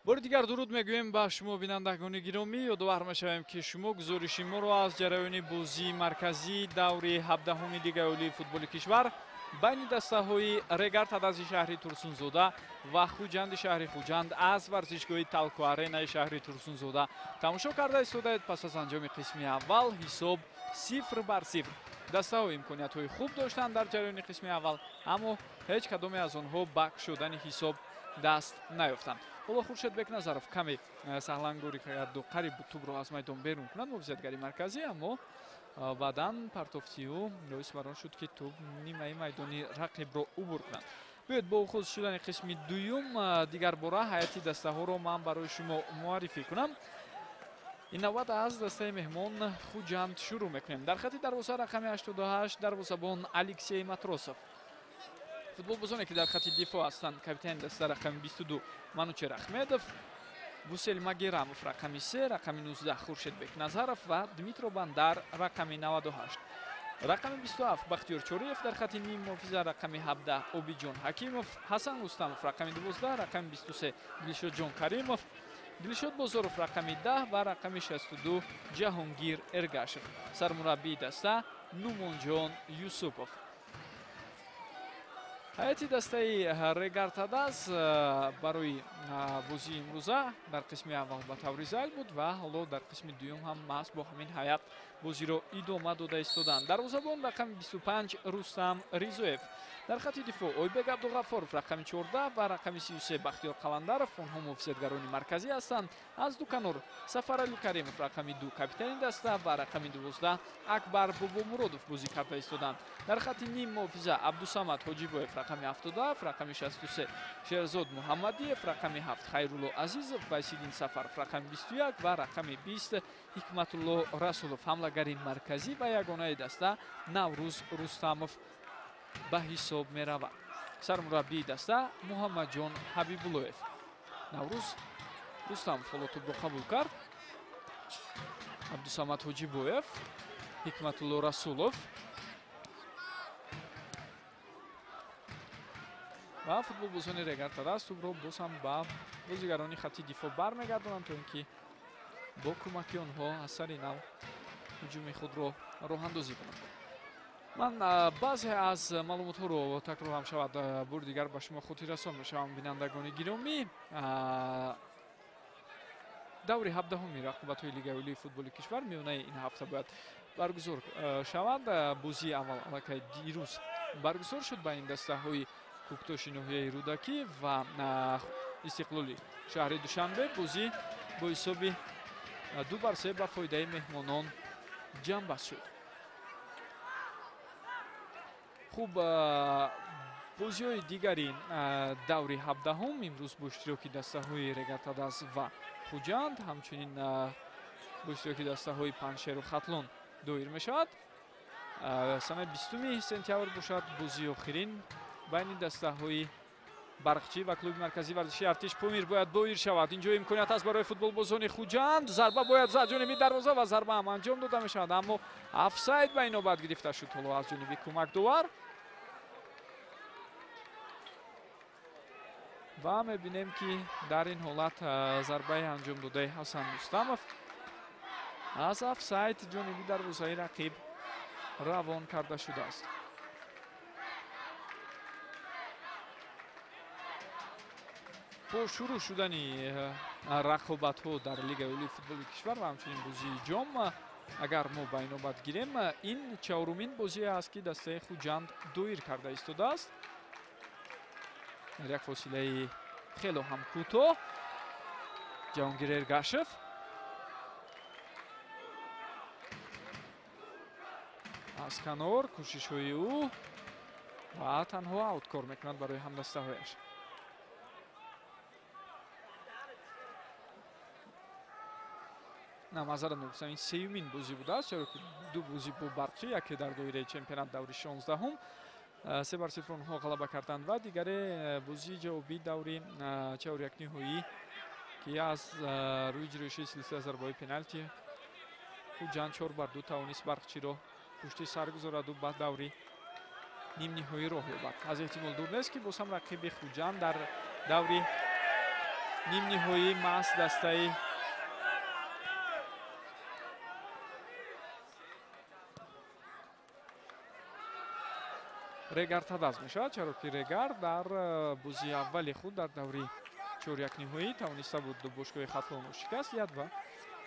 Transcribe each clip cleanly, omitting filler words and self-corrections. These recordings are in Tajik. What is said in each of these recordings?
Бори дигар дуруд мегӯем ба шумо, бинандагони гиромӣ. Ёдовар мешавем, ки шумо гузориши моро аз ҷараёни бозии марказии даври 17-уми Лигаи олии футболи кишвар байни дастаҳои Регар Тадази шаҳри Турсунзода ва Хуҷанди шаҳри Хуҷанд аз варзишгоҳи Талко Аренаи шаҳри Турсунзода тамошо карда истодаед. Пас аз анҷоми қисми аввал ҳисоб 0-0. Дастаҳо имкониятҳои хуб доштанд дар ҷараёни қисми аввал, аммо ҳеҷ кадоме аз онҳо ба кушодани ҳисоб даст наёфтанд. Ҳоло Хуршед Бекназаров каме саҳлангорӣ карду қариб тӯбро аз майдон берун кунад, муҳофизатгари марказӣ, аммо баъдан партофти ӯ боис бар он шуд, ки тӯб нимаи майдони рақибро убур кунад. Биёед, бо оғоз шудани қисми дуюм дигар бора ҳайати дастаҳоро ман барои шумо муаррифӣ кунам. Ин навбат аз дастаи меҳмон Хуҷанд шурӯъ мекунем. Дар хати дарвоза рақами 88 дарвозабон Алексей Матросов. Футболбозоне, ки дар хати дифоъ ҳастанд, капитани даста рақами 22 Манучер Ахмедов, Гусел Магерамов рақами 3, рақами 19 Хуршед Бекназаров ва Дмитро Бандар рақами 98. Рақами 27 Бахтиёр Чориев дар хати ниммуҳофиза, рақами 17 Обиҷон Ҳакимов, Ҳасан Рустамов рақами 12, рақами 23 Дилшодҷон Каримов, Дилшод Бозоров рақами 10 ва рақами 62 Ҷаҳонгир Эргашев. Сармураббии даста Нумонҷон Юсупов. Ҳайати дастаи Регар Тадаз барои бозии имрӯза дар қисми аввал ба таври зайл буд ва ҳоло дар қисми дуюм ҳам маҳз бо ҳамин ҳайат бозиро идома дода истоданд. Дарвозабон рақами 25 Рустам Ризоев. Дар хати дифоъ Ойбек Абдуғаффоров рақами 14 ва рақами 33 Бахтиёр Қаландаров, онҳо муҳофизатгарони марказӣ ҳастанд. Аз ду канор Сафаралӣ Каримов рақами 2 капитани даста ва рақами 12 Акбар Бобомуродов бозӣ карда истоданд. Дар хати ним муҳофиза Абдусамад Ҳоҷибоев рақами 77, рақами 63 Шерзод Муҳаммадиев, рақами 7 Хайрулло Азизов, Вайсиддин Сафаров рақами 21 ва рақами 20 Ҳикматулло Расулов. Ҳамлагари марказӣ ва ягонаи даста Наврӯз Рустамов ба ҳисоб меравад. Сармураббии даста Муҳаммадҷон Ҳабибуллоев. Наврӯз Рустамов ҳоло тӯбро қабул кард. Абдусамад Ҳоҷибоев, Ҳикматулло Расулов ва футболбозони Регар Тадаз тӯбро боз ҳам ба бозигарони хати дифоъ бармегардонанд, то ин ки бо кӯмаки онҳо аз сари нав ҳуҷуми худро роҳандозӣ кунанд. Ман баъзе аз маълумотҳоро такрор ҳам шавад, бори дигар ба шумо хотиррасон мешавам, бинандагони гиромӣ. Даври 17-уми рақобатҳои Лигаи олии футболи кишвар миёнаи ин ҳафта бояд баргузор шавад. Бозии аввал аллакай дирӯз баргузор шуд байни дастаҳои Кӯктоши ноҳияи Рӯдакӣ ва Истиқлоли шаҳри Душанбе. Бозӣ бо ҳисоби 2-3 ба фоидаи меҳмонон ҷамъбаст шуд. Хуб, бозиҳои дигари даври 17-ум имрӯз бо иштироки дастаҳои Регар Тадаз ва Хуҷанд, ҳамчунин бо иштироки дастаҳои Панҷшеру Хатлон доир мешавад. Санаи 20 сентябр бошад бозии охирин байни дастаҳои Барқчӣ ва клуби марказии варзишии Артиш Помир бояд доир шавад. Инҷо имконият аст барои футболбозони Хуҷанд. Зарба бояд зад ҷониби дарвоза ва зарба ҳам анҷом дода мешавад, аммо офсайд ба инобат гирифта шуд ҳоло аз ҷониби кӯмакдовар. Ва мебинем, ки дар ин ҳолат зарбаи анҷом додаи Ҳасан Рустамов аз офсайд ҷониби дарвозаи рақиб равон карда шудааст. Бо шурӯъ шудани рақобатҳо дар Лигаи олии футболи кишвар ва ҳамчунин бозии ҷом, агар мо ба инобат гирем, ин чаҳорумин бозие аст, ки дастаи Хуҷанд доир карда истодааст дар як фосилаи хело ҳам кӯтоҳ. Ҷаҳонгир Эргашев аз канор, кӯшишҳои ӯ ва танҳо ауткор мекунад барои ҳамдастаҳояш. На, маъзарат мепурсам, ин сеюмин бозӣ будааст, чаро ки ду бозӣ бо Барқчӣ, яке дар доираи чемпионат даври 16-ум 3-0 онҳо ғалаба карданд ва дигаре бозии ҷавобии даври чаҳорякниҳоӣ, ки аз рӯи иҷроиши силсила зарбаҳои пеналти Хуҷанд 4-2 тавонист Барқчиро пушти сар гузораду ба даври нимниҳоӣ роҳ ёбад. Аз эҳтимол дур нест, ки боз ҳам рақиби Хуҷанд дар даври нимниҳоӣ маҳз дастаи Регар Тадаз мешавад, чаро ки Регар дар бозии аввали худ дар даври чорякниҳоӣ тавониста буд бошгоҳи Хатлонро шикаст диҳад ва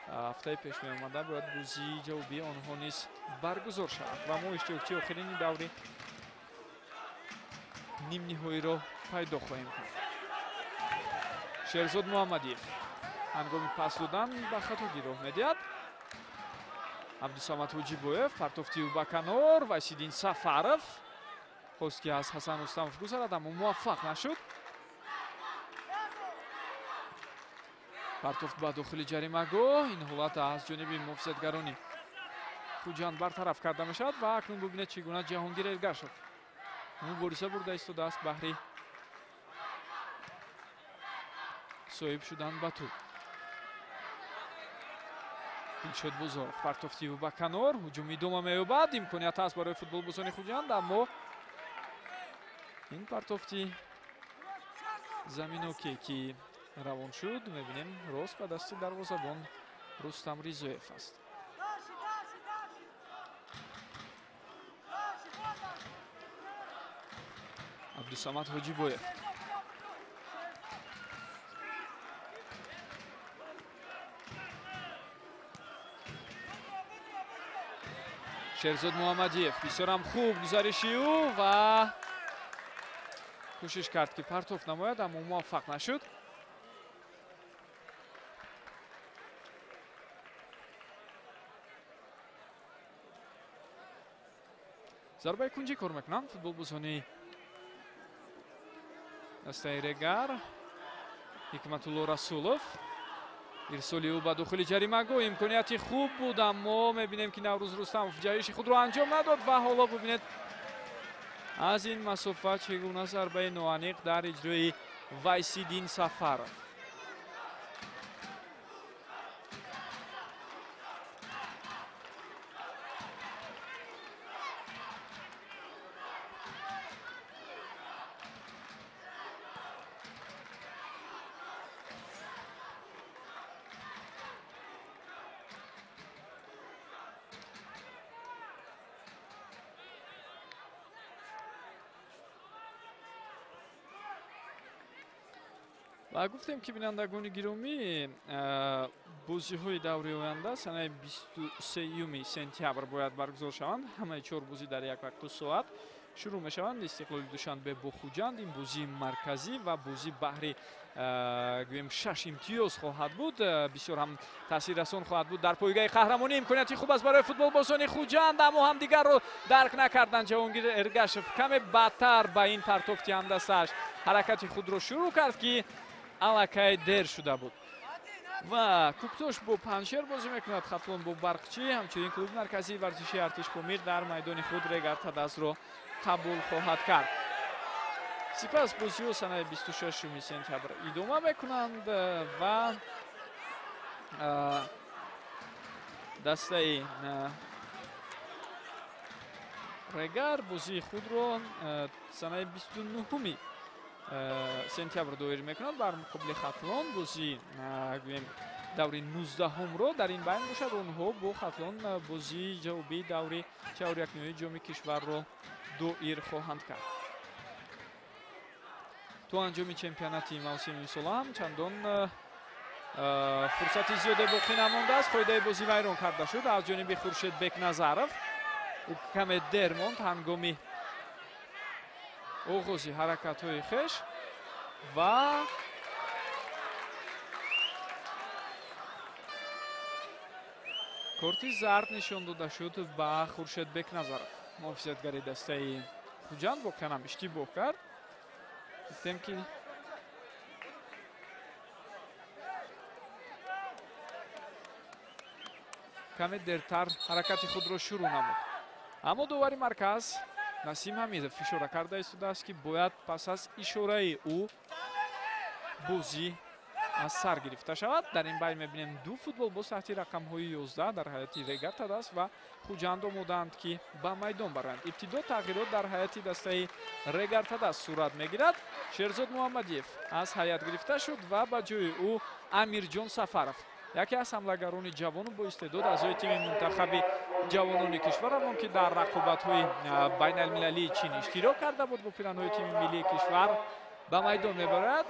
ҳафтаи пеш меомада бояд бозии ҷавобии онҳо низ баргузор шавад ва мо иштирокчии охирини даври нимниҳоиро пайдо хоҳем кард. Шерзод Муҳаммадиев ҳангоми пас додан ба хатогӣ роҳ медиҳад. Абдусамад Ҳоҷибоев партофти ӯ ба канор. Вайсиддин Сафаров хост ки аз Ҳасан Рустамов гузарад, аммо муваффақ нашуд. Партофт ба дохили ҷаримагоҳ. Ин ҳолат аз ҷониби муҳофизатгарони Хуҷанд бартараф карда мешавад ва акнун бубинед чӣ гуна Ҷаҳонгир Эргашев мубориза бурда истодааст баҳри соҳиб шудан ба тӯб. Дилшод Бозоров партофти ӯ ба канор. Ҳуҷум идома меёбад. Имконият ҳаст барои футболбозони Хуҷанд, аммо ин партофти заминоке ки равон шуд, мебинем рост ба дасти дарвозабон Рустам Ризоев аст. Абдусамад Ҳоҷибоев Шерзод Муҳаммадиев бисёрам хуб гузариши ӯ ва кӯшиш кард ки партофт намояд, аммо муваффақ нашуд. Зарбаи кунҷӣ кор мекунанд футболбозони дастаи Регар. Ҳикматулло Расулов ирсоли ӯ ба дохили ҷаримагоҳ. Имконияти хуб буд, аммо мебинем ки Наврӯз Рустамов ҷаҳиши худро анҷом надод ва ҳоло бубинед аз ин масофа чӣ гуна зарбаи ноаниқ дар иҷрои Вайсиддин Сафаров. Ва гуфтем ки бинандагони гиромӣ, бозиҳои даври оянда санаи 23 сентябр бояд баргузор шаванд. Ҳамаи 4 бозӣ дар як вақту соат шурӯъ мешаванд. Истиқлоли Душанбе бо Хуҷанд, ин бозии марказӣ ва бозӣ баҳри гӯем 6 имтиёз хоҳад буд. Бисёр ҳам таъсиррасон хоҳад буд дар пойгаи қаҳрамонӣ. Имконияти хуб аст барои футболбозони Хуҷанд, аммо ҳамдигарро дарк накарданд. Ҷаҳонгир Эргашев каме бадтар ба ин партофти ҳамдастааш ҳаракати худро шурӯъ кард ки аллакай дер шуда буд. Ва Куктош бо Панҷшер бозӣ мекунад, Хатлон бо Барқчӣ, ҳамчунин клуби марказии варзишии Артиш Помир дар майдони худ Регар Тадазро қабул хоҳад кард. Сипас бозиҳо санаи 26 сентябр идома мекунанд ва дастаи Регар бозии худро санаи 29 сентябр доир мекунад бар муқобили Хатлон. Бозии гӯем даври 19-ро дар ин байн бошад, онҳо бо Хатлон бозии ҷавобии даври чаҳорякниҳои ҷоми кишварро доир хоҳанд кард. То анҷоми чемпионати мавсими имсола ҳам чандон фурсати зиёде боқӣ намондааст. Қоидаи бозӣ вайрон карда шуд аз ҷониби Хуршед Бекназаров. Ӯ каме дер монд ҳангоми оғози ҳаракатҳои хеш ва корти зард нишон дода шуд ба Хуршед Бекназаров. Муҳофизатгари дастаи Хуҷанд воқеан ҳам иштибоҳ кард. Гуфтем ки каме дертар ҳаракати худро шурӯъ намуд, аммо довари марказ Насим Ҳамидов ишора карда истодааст ки бояд пас аз ишораи ӯ бозӣ аз сар гирифта шавад. Дар ин байн мебинем ду футболбоз таҳти рақамҳои 11 дар ҳайати Регар ТадАЗ ва Хуҷанд омодаанд, ки ба майдон бароянд. Ибтидо тағйирот дар ҳайати дастаи Регар ТадАЗ сурат мегирад. Шерзод Муҳаммадиев аз ҳайат гирифта шуд ва ба ҷои ӯ Амирҷон Сафаров, яке аз ҳамлагарони ҷавону бо истеъдод, аъзои тими мунтахаби ҷавонони кишварамон, ки дар рақобатҳои байналмилалии Чин иштирок карда буд бо пиранҳои тими миллии кишвар, ба майдон мебарад.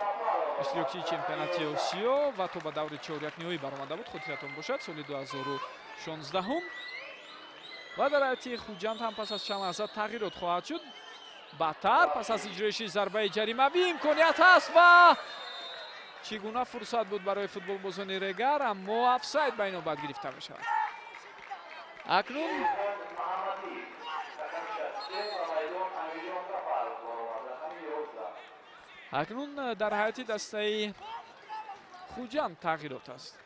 Иштирокчии чемпионати Осиё ва то ба даври чорякниҳоӣ баромада буд, хотиратон бошад, соли 2016. Ва дар ҳайати Хуҷанд ҳам пас аз чанд лаҳза тағйирот хоҳад шуд. Бадтар пас аз иҷроиши зарбаи ҷаримавӣ имконият ҳаст ва чӣ гуна фурсат буд барои футболбозони Регар, аммо офсайд ба инобат гирифта мешавад. Акнун дар ҳайати дастаи Хуҷанд тағйирот аст.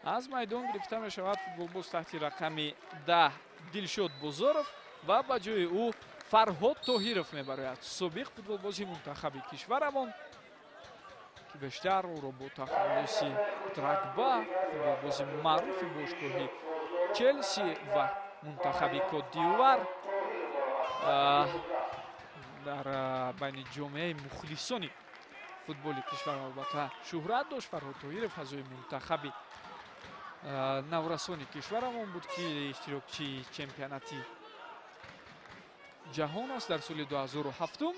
Аз майдон гирифта мешавад футболбоз таҳти рақами 10 Дилшод Бозоров ва ба ҷои ӯ Фарҳод Тоҳиров мебарояд, собиқ футболбози мунтахаби кишварамон, ки бештар ӯро бо тахаллуси Драгба, футболбози маъруфи бошгоҳи Челси ва мунтахаби Кот-д'Ивуар дар байни ҷомеаи мухлисони футболи кишвар албатта шӯҳрат дошт. Фарҳод Тоҳиров аъзои мунтахаби наврасони кишварамон буд, ки иштирокчии чемпионати ҷаҳон аст дар соли 2007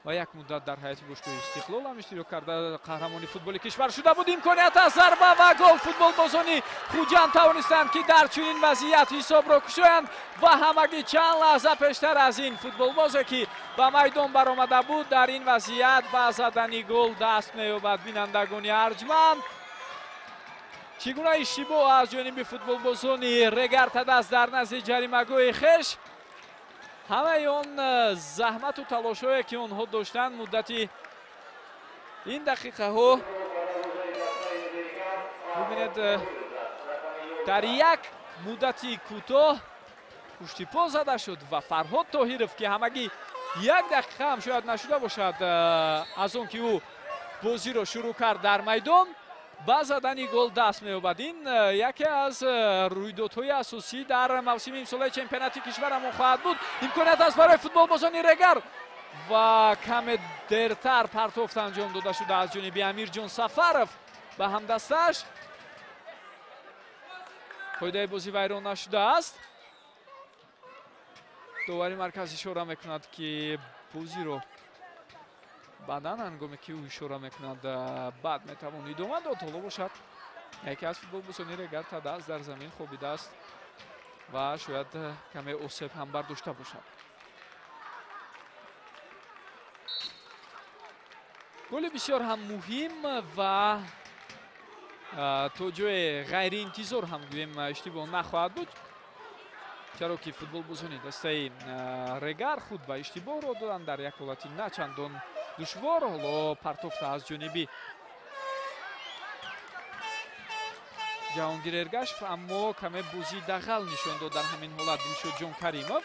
ва як муддат дар ҳайати бошгоҳи Истиқлол ҳам иштирок карда, қаҳрамони футболи кишвар шуда буд. Имконият аст, зарба ва гол! Футболбозони Хуҷанд тавонистанд, ки дар чунин вазъият ҳисобро кушоянд ва ҳамагӣ чанд лаҳза пештар аз ин футболбозе, ки ба майдон баромада буд, дар ин вазъият ба задани гол даст меёбад. Бинандагони арҷманд, чӣ гуна иштибоҳ аз ҷониби футболбозони Регар ТадАЗ дар назди ҷаримагоҳи хеш! Ҳамаи он заҳмату талошҳое, ки онҳо доштанд муддати ин дақиқаҳо, бубинед, дар як муддати кӯтоҳ пуштипо зада шуд ва Фарҳод Тоҳиров, ки ҳамагӣ як дақиқа ҳам шояд нашуда бошад аз он ки ӯ бозиро шурӯъ кард дар майдон, ба задани гол даст меёбад. Ин яке аз рӯйдодҳои асосӣ дар мавсими имсолаи чемпионати кишварамон хоҳад буд. Имконият аст барои футболбозони Регар ва каме дертар партофт анҷом дода шуда аз ҷониби Амирҷон Сафаров ба ҳамдасташ. Қоидаи бозӣ вайрон нашудааст. Довари марказ ишора мекунад, ки бозиро баъдан ҳангоме ки ӯ ишора мекунад баъд метавон идома дод. Ҳоло бошад, яке аз футболбозони Регар ТадАЗ дар замин хобидааст ва шояд каме осеб ҳам бардошта бошад. Голи бисёр ҳам муҳим ва то ҷое ғайриинтизор ҳам гӯем иштибоҳ нахоҳад буд, чаро ки футболбозони дастаи Регар худ ба иштибоҳ роҳ доданд дар як ҳолати начандон душвор. Ҳоло партофта аз ҷониби Ҷаҳонгир Эргашев, аммо каме бозии дағал нишон дод дар ҳамин ҳолат Дилшодҷон Каримов.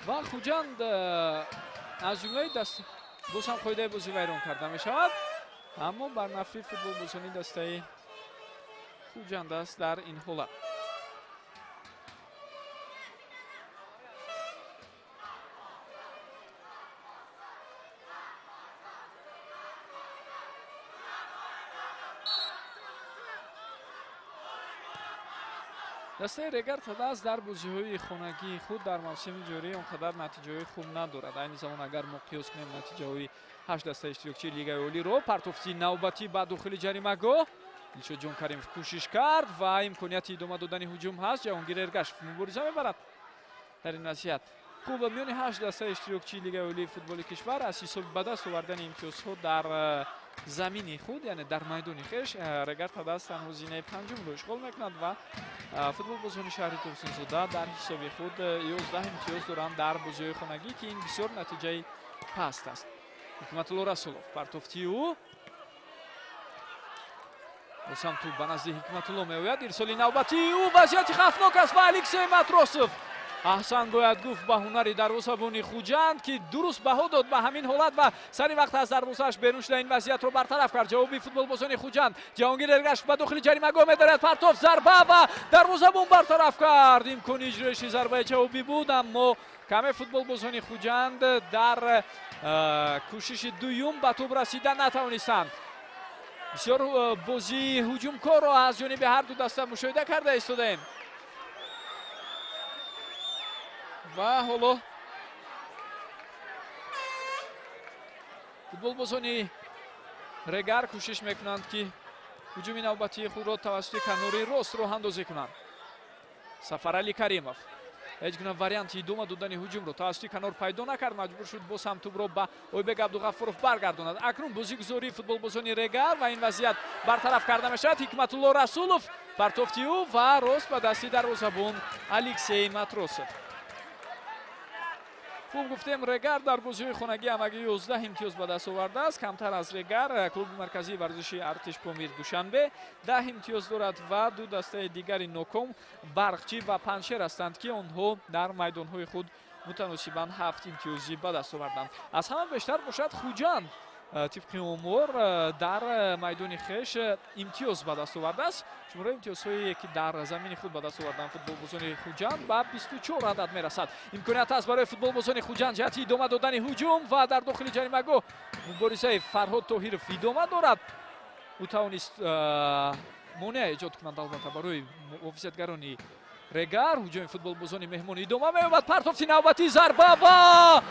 Ва Хуҷанд аз ҷумлаи даст боз ҳам қоидаи бозӣ вайрон карда мешавад, аммо бар нафъи футболбозони дастаи Хуҷанд аст дар ин ҳолат. Дастаи Регар ТадАЗ дар бозиҳои хонагии худ дар мавсими ҷорӣ он қадар натиҷаҳои хуб надорад. Айни замон агар мо қиёс кунем натиҷаҳои 8 дастаи иштирокчии Лигаи Олиро, партофти навбатӣ ба дохили ҷаримагоҳ Дилшодҷон Каримов кӯшиш кард ва имконияти идома додани ҳуҷум ҳаст. Ҷаҳонгир Эргашев мубориза мебарад дар ин вазъият. Хуб, миёни 8 дастаи иштирокчии Лигаи Олии футболи кишвар аз ҳисоби ба даст овардани имтиёзҳо дар Замини худ, яъне дар майдони хеш, Регар Тадас танҳо зинаи панҷумро ишғол мекунад ва футболбозони шаҳри Турсунзода дар ҳисоби худ 11 имтиёз доранд дар бозиҳои хонагӣ, ки ин бисёр натиҷаи паст аст. Ҳикматулло Расулов, партофти ӯ, босам тӯб ба назди Ҳикматулло меояд. Ирсоли навбатии ӯ, вазъияти хавфнок аст ва Алексей Матросов, аҳсан бояд гуфт ба ҳунари дарвозабони Хуҷанд, ки дуруст баҳо дод ба ҳамин ҳолат ва сари вақт аз дарвозааш берун шуда ин вазъиятро бартараф кард. Ҷавоби футболбозони Хуҷанд, Ҷаҳонгир Эргашев ба дохили ҷаримагоҳ медорад, партоф, зарба ва дарвозабон бартараф кард. Имкони иҷроиши зарбаи ҷавобӣ буд, аммо каме футболбозони Хуҷанд дар кӯшиши дуюм ба тӯб расида натавонистанд. Бисёр бозии ҳуҷумкорро аз ҷониби ҳар ду даста мушоҳида карда истодаем. Ва ҳоло футболбозони Регар кӯшиш мекунанд, ки ҳуҷуми навбатии худро тавассути канори рост роҳандозӣ кунанд. Сафарали Каримов ҳеҷ гуна варианти идома додани ҳуҷумро тавассути канор пайдо накард, маҷбур шуд боз ҳам тӯбро ба Ойбек Абдуғафуров баргардонад. Акнун бозигузории футболбозони Регар ва ин вазъият бартараф карда мешавад. Ҳикматулло Расулов, партофти ӯ ва рост ба дасти дарвозабон Алексей Матросов. Хуб гуфтем, Регар дар бозиҳои хонагӣ ҳамагӣ 11 имтиёз ба даст овардааст. Камтар аз Регар клуби марказии варзиши Артиш Помир Душанбе 10 имтиёз дорад ва ду дастаи дигари ноком Барқчӣ ва Панҷшер ҳастанд, ки онҳо дар майдонҳои худ мутаносибан 7 имтиёзӣ ба даст оварданд. Аз ҳама бештар бошад Хуҷанд тибқи омор дар майдони хеш имтиёз ба даст овардааст. Шумораи имтиёзҳое ки дар замини худ ба даст оварданд футболбозони Хуҷанд ба 24 адад мерасад. Имконият аст барои футболбозони Хуҷанд ҷиҳати идома додани ҳуҷум ва дар дохили ҷаримагоҳ муборизаи Фарҳод Тоҳиров идома дорад. Ӯ тавонист монеа эҷод кунад албатта барои муҳофизатгарони Регар. Ҳуҷуми футболбозони меҳмон идома меёбад. Партофти навбатӣ, зарба ва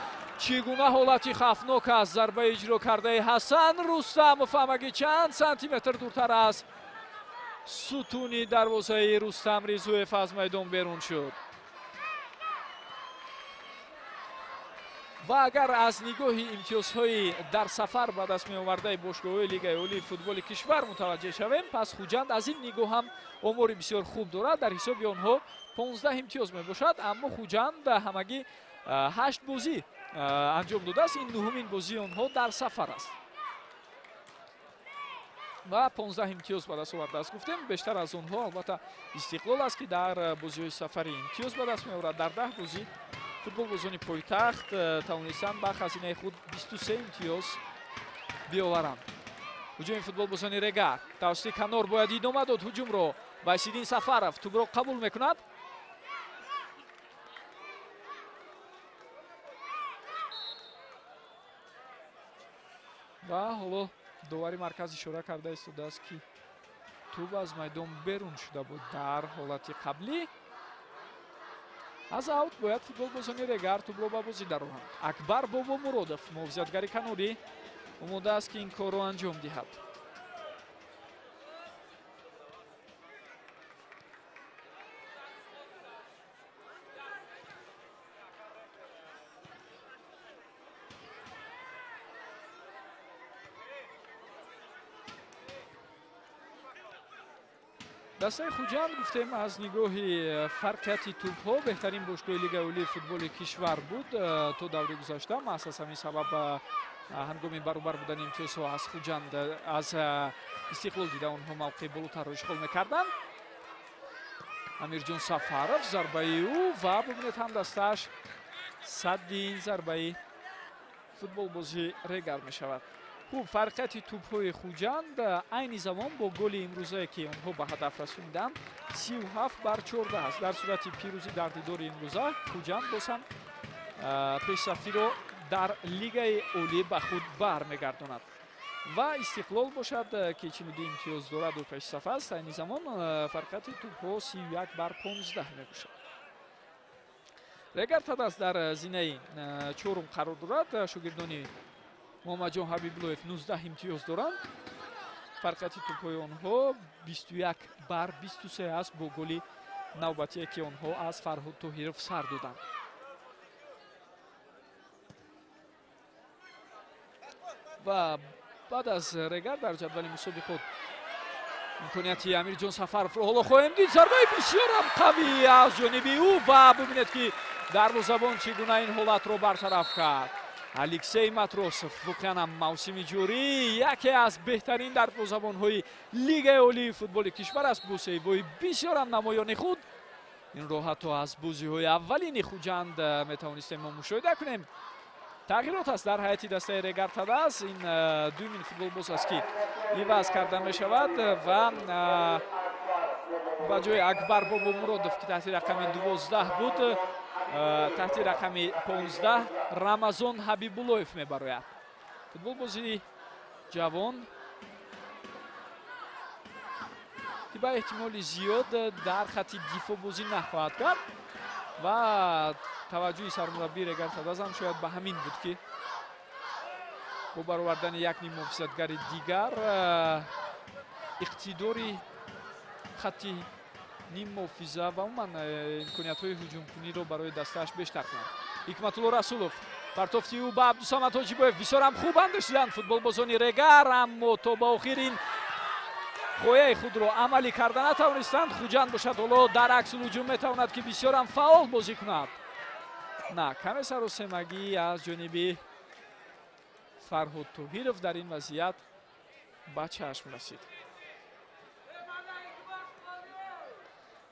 чӣ гуна ҳолати хавфнок аст. Зарбаи иҷро кардаи Ҳасан Рустамов ҳамагӣ чанд сантиметр дуртар аз сутуни дарвозаи Рустам Ризоев аз майдон берун шуд. Ва агар аз нигоҳи имтиёзҳои дар сафар ба даст меовардаи бошгоҳҳои Лигаи олии футболи кишвар мутаваҷҷеҳ шавем, пас Хуҷанд аз ин нигоҳ ҳам омори бисёр хуб дорад. Дар ҳисоби онҳо 15 имтиёз мебошад, аммо Хуҷанд ҳамагӣ 8 бозӣ анҷом додааст. Ин нуҳумин бозии онҳо дар сафар аст ва 15 имтиёз ба даст овардааст. Гуфтем, бештар аз онҳо албатта Истиқлол аст, ки дар бозиҳои сафарӣ имтиёз ба даст меорад. Дар 10 бозӣ футболбозони пойтахт тавонистанд ба хазинаи худ 23 имтиёз биоваранд. Ҳуҷуми футболбозони Регар тавассути канор бояд идома дод ҳуҷумро. Вайсиддин Сафаров тӯбро қабул мекунад. Ва ҳоло довари марказ ишора карда истодааст, ки тӯб аз майдон берун шуда буд дар ҳолати қаблӣ. Аз аут бояд футболбозони Регар тӯбро ба бозӣ дароранд. Акбар Бобомуродов, муҳофизатгари канорӣ, омода аст, ки ин корро анҷом диҳад. Дастаи Хуҷанд, гуфтем, аз нигоҳи фарқияти тӯбҳо беҳтарин бошгоҳи Лигаи олии футболи кишвар буд то даври гузашта. Маҳз аз ҳамин сабаб ҳангоми баробар будани имтиёзҳо аз Хуҷанд аз Истиқлол дида онҳо мавқеи болотарро ишғол мекарданд. Амирҷон Сафаров, зарбаи ӯ ва бубинед ҳам дастааш садди ин зарбаи футболбози Регар мешавад. Хуб, фарқияти тӯбҳои Хуҷанд айни замон бо голи имрӯзае, ки онҳо ба ҳадаф расониданд, 37-14 аст. Дар сурати пирӯзӣ дар дидори имрӯза Хуҷанд боз ҳам пешсафиро дар Лигаи олӣ ба худ бармегардонад. Ва Истиқлол бошад, ки 42 имтиёз дорад ва пешсаф аст, айни замон фарқияти тӯбҳо 31-15 мебошад. Регар Тадас дар зинаи чорум қарор дорад. Шогирдони Муҳаммадҷон Ҳабибуллоев 19 имтиёз доранд. Фарқияти тӯбҳои онҳо 21-23 аст бо голи навбатие, ки онҳо аз Фарҳод Тоҳиров сар доданд. Ва Баъд аз Регар дар ҷадвали мусобиқот. Имконияти Амирҷон Сафаровро ҳоло хоҳем дид. Зарбаи бисёрам қавӣ аз ҷониби ӯ ва бубинед, ки дарвозабон чӣ гуна ин ҳолатро бартараф кард. Алексей Матросов воқеан ҳам мавсими ҷорӣ яке аз беҳтарин дарвозабонҳои Лигаи олии футболи кишвар аст бо сейвҳои бисёрам намоёни худ. Инро ҳатто аз бозиҳои аввалини Хуҷанд метавонистем мо мушоҳида кунем. Тағйирот аст дар ҳайати дастаи Регар ТадАЗ. Ин дуюмин футболбоз аст, ки иваз карда мешавад ва ба ҷои Акбар Бобомуродов, ки таҳти рақами 12 буд, таҳти рақами 15 Рамазон Ҳабибуллоев мебарояд. Футболбози ҷавон, ки ба эҳтимоли зиёд дар хатти дифоъ бозӣ нахоҳад кард ва таваҷҷӯҳи сармураббии Регар ТадАЗ ҳам шояд ба ҳамин буд, ки бо баровардани як ним муҳофизатгари дигар иқтидори хатти ниммуҳофиза ва умуман имкониятҳои ҳуҷумкуниро барои дастааш бештар кунад. Ҳикматулло Расулов, партофти ӯ ба Абдусамад Ҳоҷибоев. Бисёрам хуб андешиданд футболбозони Регар, аммо то ба охир ин ғояи худро амалӣ карда натавонистанд. Хуҷанд бошад ҳоло дар аксулҳуҷум метавонад, ки бисёрам фаъол бозӣ кунад. На, каме саросемагӣ аз ҷониби Фарҳод Тоҳиров дар ин вазъият ба чашм расид.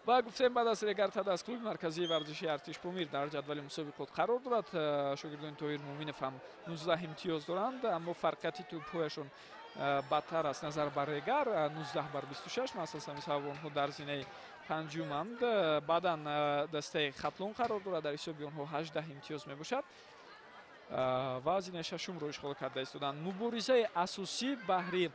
Ва гуфтем, баъд аз Регар ТадАЗ клуби марказии варзиши Артиш Помир дар ҷадвали мусобиқот қарор дорад. Шогирдони Тоҳир Муъминов ҳам 19 имтиёз доранд, аммо фарқияти тӯбҳояшон бадтар аст назар ба Регар, 19 бар 26. Маҳз аз ҳамин сабаб онҳо дар зинаи панҷуманд. Баъдан дастаи Хатлон қарор дорад, дар ҳисоби онҳо 18 имтиёз мебошад ва зинаи шашумро ишғол карда истоданд. Муборизаи асосӣ баҳри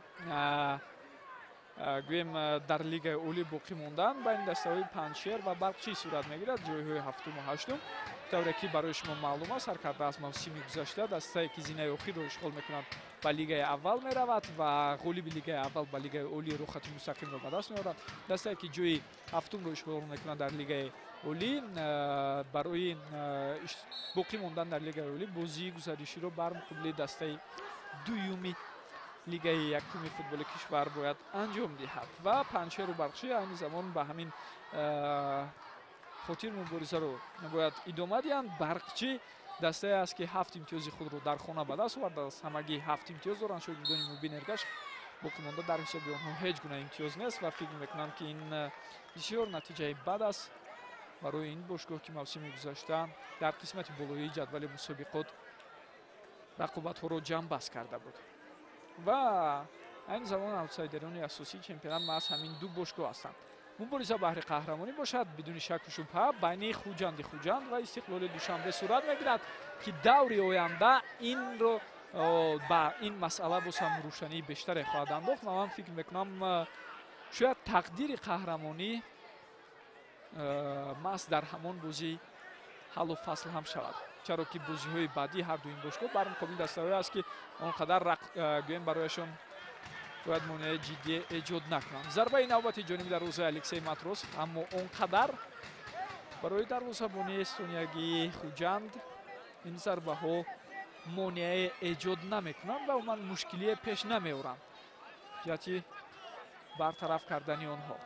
гӯем дар Лигаи олӣ боқӣ мондан байни дастаҳои Панҷшер ва Барқчӣ сурат мегирад, ҷойҳои ҳафтуму ҳаштум. Тавре ки барои шумо маълум аст, ҳар карда аз мавсими гузашта дастае, ки зинаи охирро ишғол мекунад, ба Лигаи аввал меравад ва ғолиби Лигаи аввал ба Лигаи олӣ рухати мустақимро ба даст меорад. Дастае, ки ҷои ҳафтумро ишғол мекунад дар Лигаи олӣ, барои боқӣ мондан дар Лигаи олӣ бозии гузариширо бар муқобили дастаи дуюми Лигаи якуми футболи кишвар бояд анҷом диҳад. Ва Панҷшеру Барқчӣ айни замон ба ҳамин хотир муборизаро бояд идома диҳанд. Барқчӣ дастае аст, ки 7 имтиёзи худро дар хона ба даст овардааст. Ҳамагӣ 7 имтиёз доранд. Шогирдони Мубин Эргаш боқӣ монда дар ҳисоби онҳо ҳеҷ гуна имтиёз нест ва фикр мекунам, ки ин бисёр натиҷаи бад аст барои ин бошгоҳ, ки мавсими гузашта дар қисмати болоии ҷадвали мусобиқот рақобатҳоро ҷамъбаст карда буд. Ва айни замон аутсайдерони асосии чемпионат маҳз ҳамин ду бошгоҳ ҳастанд. Мубориза баҳри қаҳрамонӣ бошад бидуни шаку шубҳа байни Хуҷанди Хуҷанд ва Истиқлоли Душанбе сурат мегирад, ки даври оянда инро ба ин масъала боз ҳам рӯшании бештаре хоҳад андохт. Ва ман фикр мекунам, шояд тақдири қаҳрамонӣ маҳз дар ҳамон бозӣ ҳаллу фасл ҳам шавад, чаро ки бозиҳои баъдии ҳар ду ин бошгоҳ бар муқобили дастаҳое аст, ки он қадар гӯем барояшон бояд монеаи ҷиддӣ эҷод накунанд. Зарбаи навбати ҷониби дарвозаи Алексей Матросов, аммо он қадар барои дарвозабонии эстониягии Хуҷанд ин зарбаҳо монеае эҷод намекунанд ва умуман мушкилие пеш намеоранд ҷиҳати бартараф кардани онҳо.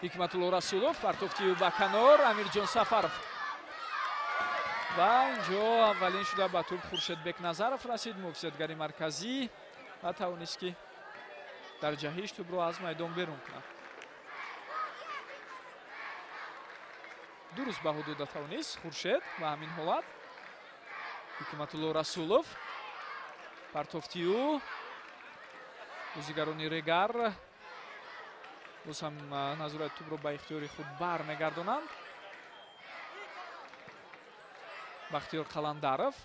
Ҳикматулло Расулов, партофти ӯ ба канор, Амирҷон Сафаров. Ва инҷо аввалин шуда ба тӯб Хуршед Бекназаров расид, муҳофизатгари марказӣ, ва тавонист, ки дар ҷаҳиш тӯбро аз майдон берун кунад. Дуруст баҳо дода тавонист Хуршед ба ҳамин ҳолат. Ҳикматулло Расулов, партофти ӯ, бозигарони Регар боз ҳам назорати тӯбро ба ихтиёри худ бармегардонанд. Бахтиёр Қаландаров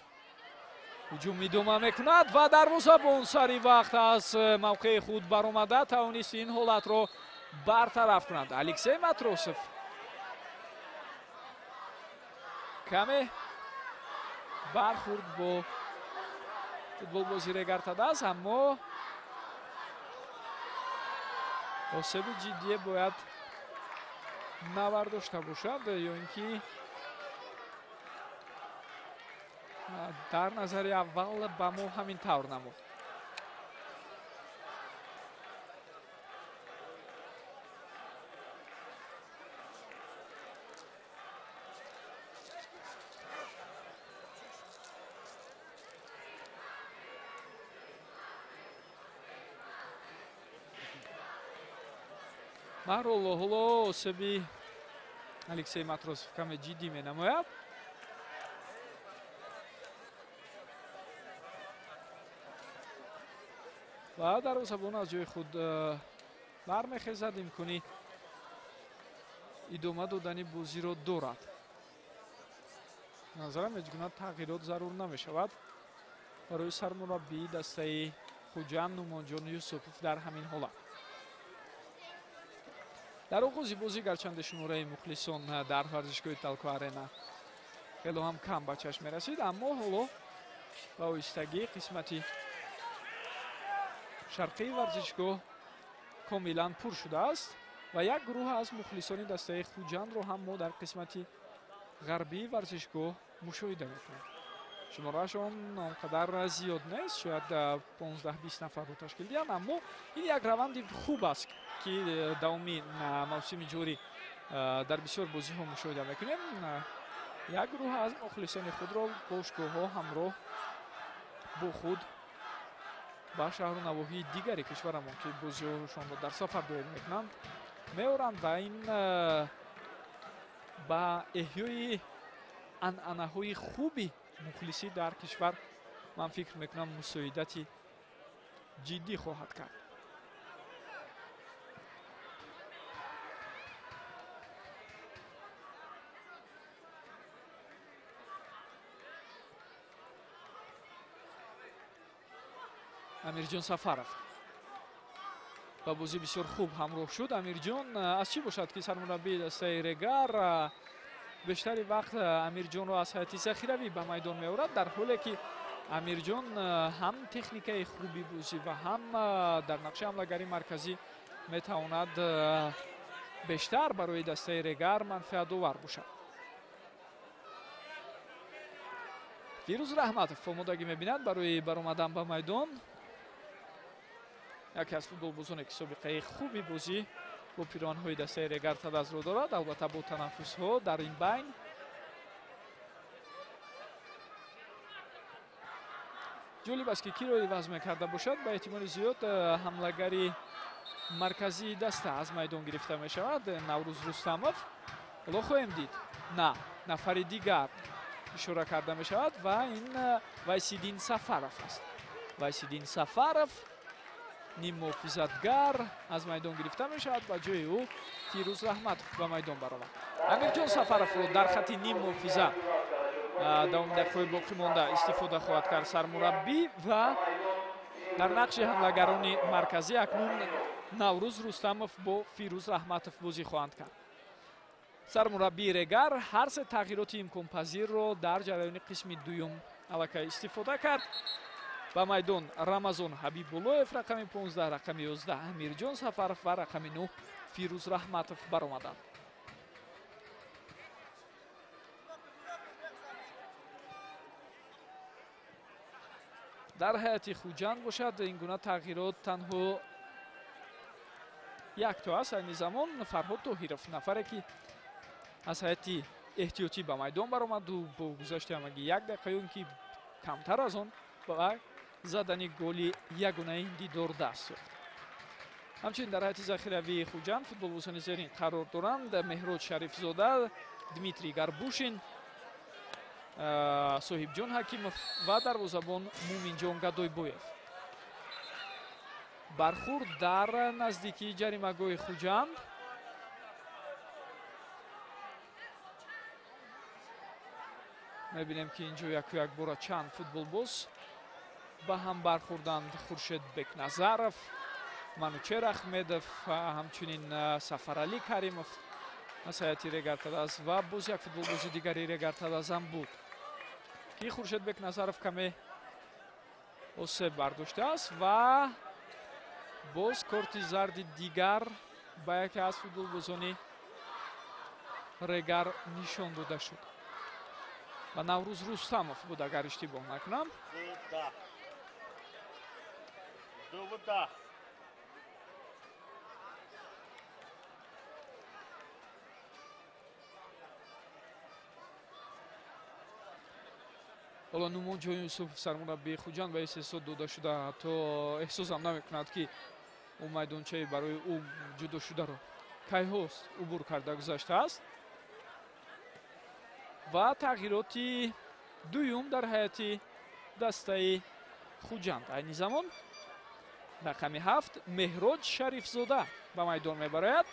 ҳуҷум идома мекунад ва дарвозабон сари вақт аз мавқеи худ баромада тавонист ин ҳолатро бартараф кунад. Алексей Матросов каме бархӯрд бо Футболбози Регар-ТадАЗ, аммо осеби ҷиддие бояд навардошта бошад ё ин ки дар назари аввал ба мо ҳамин тавр намуд. Баҳрол, ҳоло осеби Алексей Матросов каме ҷиддӣ менамояд. Ва дарвозабон аз ҷои худ бармехезад, имкони идома додани бозиро дорад. Назарам ҳеҷ гуна тағйирот зарур намешавад барои сармураббии дастаи Хуҷанд Нумонҷон Юсупов дар ҳамин ҳолат. Дар оғози бозӣ гарчанде шумораи мухлисон дар варзишгоҳи Талко Арена хело ҳам кам ба чашм мерасид, аммо ҳоло ба оҳистагӣ қисмати шарқии варзишгоҳ комилан пур шудааст ва як гурӯҳ аз мухлисони дастаи Хуҷандро ҳам мо дар қисмати ғарбии варзишгоҳ мушоҳида мекунем. Шумораашон он қадар зиёд нест, шояд 15-20 нафарро ташкил диҳанд, аммо ин як раванди хуб аст, ки давоми мавсими ҷорӣ дар бисёр бозиҳо мушоҳида мекунем. Як гурӯҳ аз мухлисони худро бошгоҳҳо ҳамроҳ бо худ ба шаҳру навоҳии дигари кишварамон, ки бозиҳошонро дар сафар доир мекунанд, меоранд ва ин ба эҳёи анъанаҳои хуби мухлисӣ дар кишвар, ман фикр мекунам, мусоидати ҷиддӣ хоҳад кард. Амирҷон Сафаров ба бозӣ бисёр хуб ҳамроҳ шуд. Амирҷон, аз чӣ бошад, ки сармураббии дастаи Регар бештари вақт Амирҷонро аз ҳайати захиравӣ ба майдон меорад, дар ҳоле ки Амирҷон ҳам техникаи хуби бозӣ ва ҳам дар нақши ҳамлагари марказӣ метавонад бештар барои дастаи Регар манфиатовар бошад. Фирӯз Раҳматов омодагӣ мебинад барои баромадан ба майдон. Яке аз футболбозоне, ки собиқаи хуби бозӣ бо пиронҳои дастаи Регар-ТадАЗро дорад, албатта бо танаффусҳо дар ин байн. Ҷолиб аст, ки киро иваз мекарда бошад. Ба эҳтимоли зиёд ҳамлагари марказии даста аз майдон гирифта мешавад, Наврӯз Рустамов. Ҳоло хоҳем дид, на, нафари дигар ишора карда мешавад ва ин Вайсиддин Сафаров аст. Вайсиддин Сафаров, ниммуҳофизатгар, аз майдон гирифта мешавад, ба ҷои ӯ Фирӯз Раҳматов ба майдон баромад. Амирҷон Сафаровро дар хати ниммуҳофиза давоми дақиқаҳои боқӣ монда истифода хоҳад кард сармураббӣ ва дар нақши ҳамлагарони марказӣ акнун Наврӯз Рустамов бо Фирӯз Раҳматов бозӣ хоҳанд кард. Сармураббии Регар ҳар се тағйироти имконпазирро дар ҷараёни қисми дуюм аллакай истифода кард. Ба майдон Рамазон Ҳабибуллоев рақами 15, рақами 11 Амирҷон Сафаров ва рақами 9 Фирӯз Раҳматов баромаданд. Дар ҳайати Хуҷанд бошад, ин гуна тағйирот танҳо якто аст. Айни замон Фарҳод Тоҳиров, нафаре ки аз ҳайати эҳтиётӣ ба майдон баромаду бо гузашти ҳамагӣ як дақиқа ё ин ки камтар аз он ба задани голи ягонаи дидор даст ёфт. Ҳамчунин дар ҳайати захиравии Хуҷанд футболбозони зерин қарор доранд: Меҳрод Шарифзода, Дмитрий Гарбушин, Соҳибҷон Ҳакимов ва дарвозабон Муминҷон Гадойбоев. Бархурд дар наздикии ҷаримагоҳи Хуҷанд. Мебинем, ки инҷо яку якбора чанд футболбоз ба ҳам бархӯрданд. Хуршед Бекназаров, Манучер Ахмедов, ҳамчунин Сафаралӣ Каримов аз ҳайати Регар-ТадАЗ ва боз як футболбози дигари Регар-ТадАЗ ҳам буд, ки Хуршед Бекназаров каме Осеб бардоштааст ва боз корти зарди дигар ба яке аз футболбозони Регар нишон дода шуд. Ва Наврӯз Рустамов буд, агар иштибоҳ накунам. Ҳоло Нумонҷон Юсуфов, сармураббии Хуҷанд, ба истеҳсод дода шуда, ҳатто эҳсосам намекунад, ки ӯ майдончаи барои ӯ ҷудо шударо кайҳост убур карда гузаштааст. Ва тағйироти дуюм дар ҳайати дастаи Хуҷанд. Айни замон рақами 7 Меҳроҷ Шарифзода ба майдон мебарояд.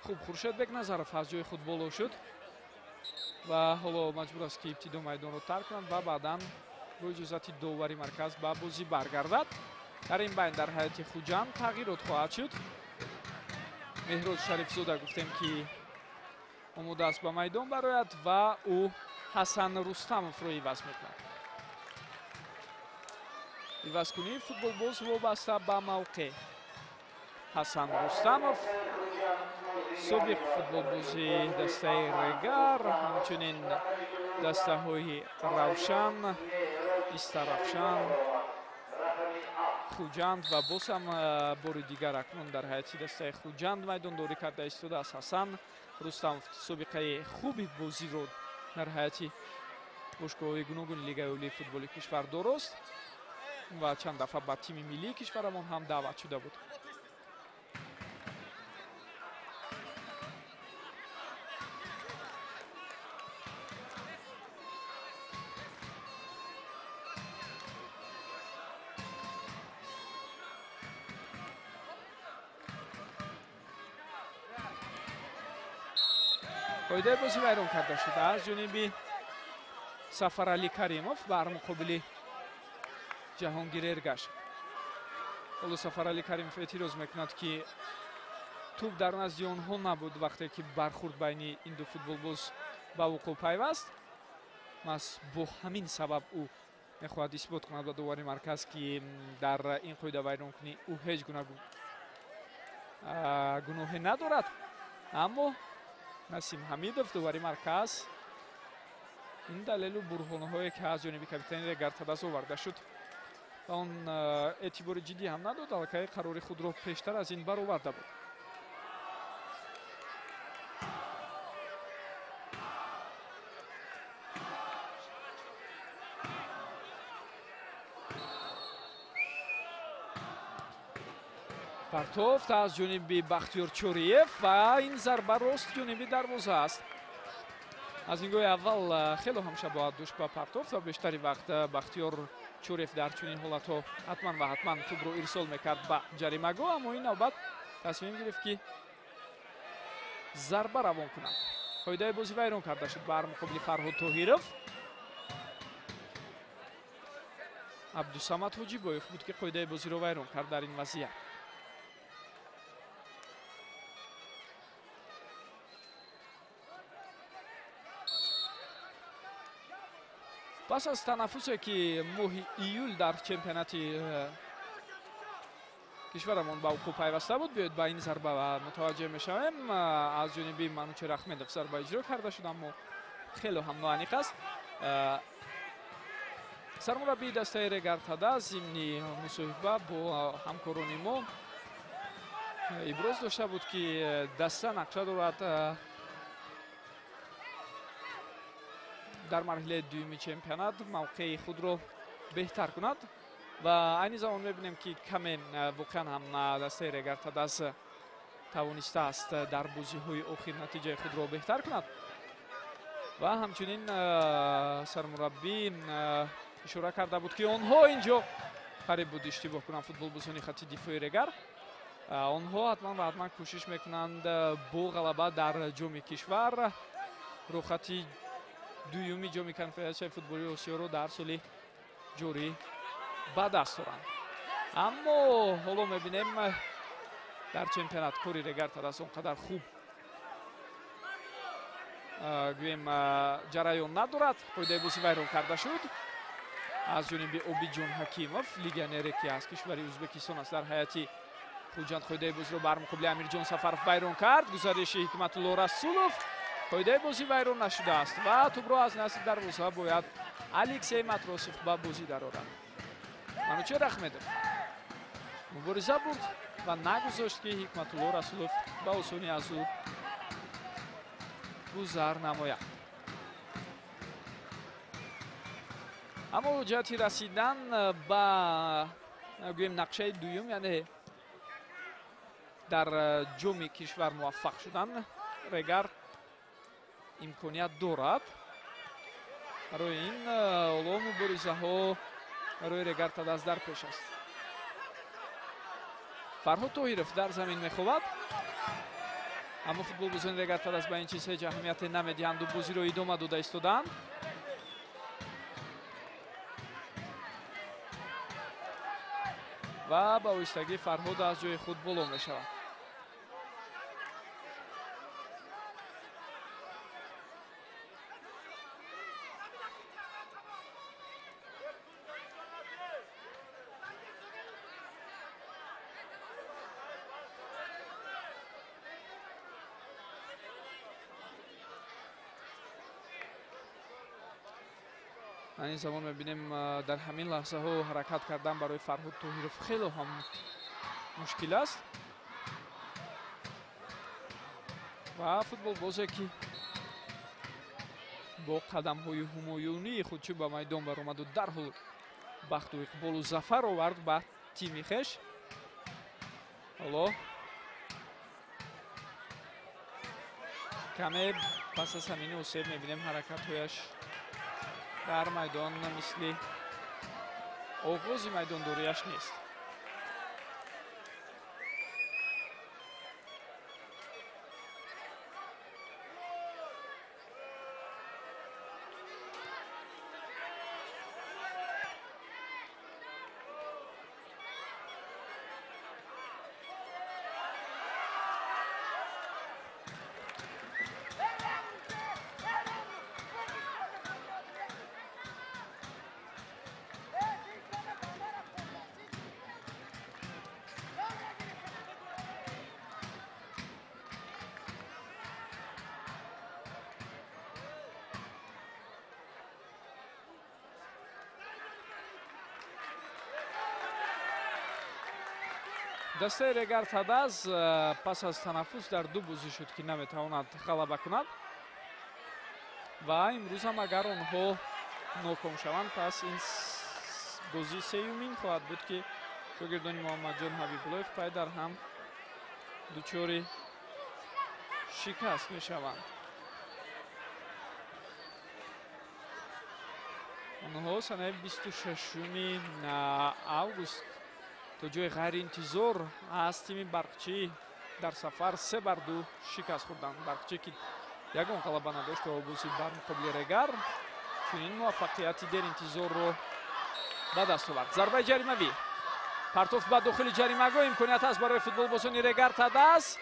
Хуб, Хуршед Бекназаров аз ҷои худ боло шуд ва ҳоло маҷбур аст, ки ибтидо майдонро тарк кунад ва баъдан бо иҷозати довари марказ ба бозӣ баргардад. Дар ин байн дар ҳайати Хуҷанд тағйирот хоҳад шуд. Меҳроҷ Шарифзода гуфтем, ки омода аст ба майдон барояд ва ӯ Ҳасан Рустамовро иваз мекунад. Ивазкунии футболбоз вобаста ба мавқеъ. Ҳасан Рустамов, собиқ футболбози дастаи Регар, ҳамчунин дастаҳои Равшан, Истаравшан, Хуҷанд ва боз ҳам бори дигар акнун дар ҳайати дастаи Хуҷанд майдондорӣ карда истодааст. Ҳасан Рустамов собиқаи хуби бозиро дар ҳайати бошгоҳҳои гуногуни Лигаи олии футболи кишвар дорост ва чанд дафъа ба тими миллии кишварамон ҳам даъват шуда буд. Қоидаи бозӣ вайрон карда шуда аз ҷониби Сафаралӣ Каримов бар муқобили Ҷаҳонгир Эргаш. Ҳоло Сафаралӣ Каримов эътироз мекунад, ки тӯб дар назди онҳо набуд вақте ки бархурд байни ин ду футболбоз ба вуқӯъ пайваст. Маҳз бо ҳамин сабаб ӯ мехоҳад исбот кунад ба довари марказ, ки дар ин қоида вайронкунӣ ӯ ҳеҷ гуна гуноҳе надорад. Аммо Насим Ҳамидов, довари марказ, ин далелу бурҳонҳое, ки аз ҷониби капитани Регар Тадаз оварда шуд, ба он эътибори ҷиддӣ ҳам надод, аллакай қарори худро пештар аз ин бароварда буд. Партофт аз ҷониби Бахтиёр Чориев ва ин зарба рост ҷониби дарвоза аст. Аз нигоҳи аввал хело ҳам шабоҳат дошт ба партофт ва бештари вақт Бахтиёр Чориев дар чунин ҳолатҳо ҳатман ва ҳатман тӯбро ирсол мекард ба ҷаримагоҳ, аммо ин навбат тасмим гирифт, ки зарба равон кунад. Қоидаи бозӣ вайрон карда шуд бар муқобили Фарҳод Тоҳиров. Абдусамад Ҳоҷибоев буд, ки қоидаи бозиро вайрон кард дар ин вазъият. Пас аз танаффусе, ки моҳи июл дар чемпионати кишварамон ба вуқӯъ пайваста буд, биёед ба ин зарба мутаваҷҷеҳ мешавем. Аз ҷониби Манучер Ахмедов зарба иҷро карда шуд, аммо хело ҳам ноаниқ аст. Сармураббии дастаи Регар Тадаз зимни мусоҳиба бо ҳамкорони мо иброз дошта буд, ки даста нақша дорад дар марҳилаи дуюми чемпионат мавқеи худро беҳтар кунад ва айни замон мебинем, ки каме воқеан ҳам дастаи Регар Тадаз тавонистааст дар бозиҳои охир натиҷаи худро беҳтар кунад. Ва ҳамчунин сармураббӣ ишора карда буд, ки онҳо инҷо қариб буд иштибоҳ кунанд футболбозони хати дифои Регар. Онҳо ҳатман ва ҳатман кӯшиш мекунанд бо ғалаба дар ҷоми кишвар рӯхати дуюми ҷоми конфедератсияи футболи Осиёро дар соли ҷорӣ ба даст оранд. Аммо ҳоло мебинем дар чемпионат кори Регар Тадаз он қадар хуб гӯем ҷараён надорад. Қоидаи бозӣ вайрон карда шуд аз ҷониби Обиҷон Ҳакимов, легионере ки аз кишвари Ӯзбекистон аст. Дар ҳайати Хуҷанд қоидаи бозиро бар муқобили Амирҷон Сафаров вайрон кард. Гузариши Ҳикматулло Расулов, қоидаи бозӣ вайрон нашудааст ва тӯбро аз назди дарвоза бояд Алексей Матросов ба бозӣ дарорад. Манучер Ахмедов мубориза бурд ва нагузошт, ки Ҳикматулло Расулов ба осонӣ аз ӯ гузар намояд. Аммо ҷиҳати расидан ба гӯем нақшаи дуюм, яъне дар ҷоми кишвар муваффақ шудан, Регар имконият дорад. Барои ин ҳоло муборизаҳо барои Регар Тадаз дар пеш аст. Фарҳод Тоҳиров дар замин мехобад, аммо футболбозони Регар Тадаз ба ин чиз ҳеҷ аҳамияте намедиҳанду бозиро идома дода истодаанд. Ва ба оҳистагӣ Фарҳод аз ҷои худ боло мешавад. Ин замон мебинем дар ҳамин лаҳзаҳо ҳаракат кардан барои Фарҳод Тоҳиров хело ҳам мушкил аст ва футболбозе ки бо қадамҳои ҳумоюнии худ чӣ ба майдон баромаду дарҳол бахту иқболу зафар овард ба тими хеш, ҳоло каме пас аз ҳамин осеб мебинем ҳаракатҳояш дар майдон мисли оғози майдондориаш нест. Дастаи Регар Тадаз пас аз танаффус дар ду бозӣ шуд, ки наметавонад ғалаба кунад ва имрӯз ҳам агар онҳо ноком шаванд, пас ин бозии сеюмин хоҳад буд, ки шогирдони Муҳаммадҷон Ҳабибуллоев пай дар ҳам дучори шикаст мешаванд. Онҳо санаи 26 август то ҷои ғайриинтизор аз тими Барқчӣ дар сафар 3-2 шикаст хӯрданд. Барқчӣ ки ягон ғалаба надошт ва бозӣ бар муқобили Регар чунин муваффақияти деринтизорро ба даст овард. Зарбаи ҷаримавӣ, партофт ба дохили ҷаримагоҳ, имконият аст барои футболбозони Регар Тадаз.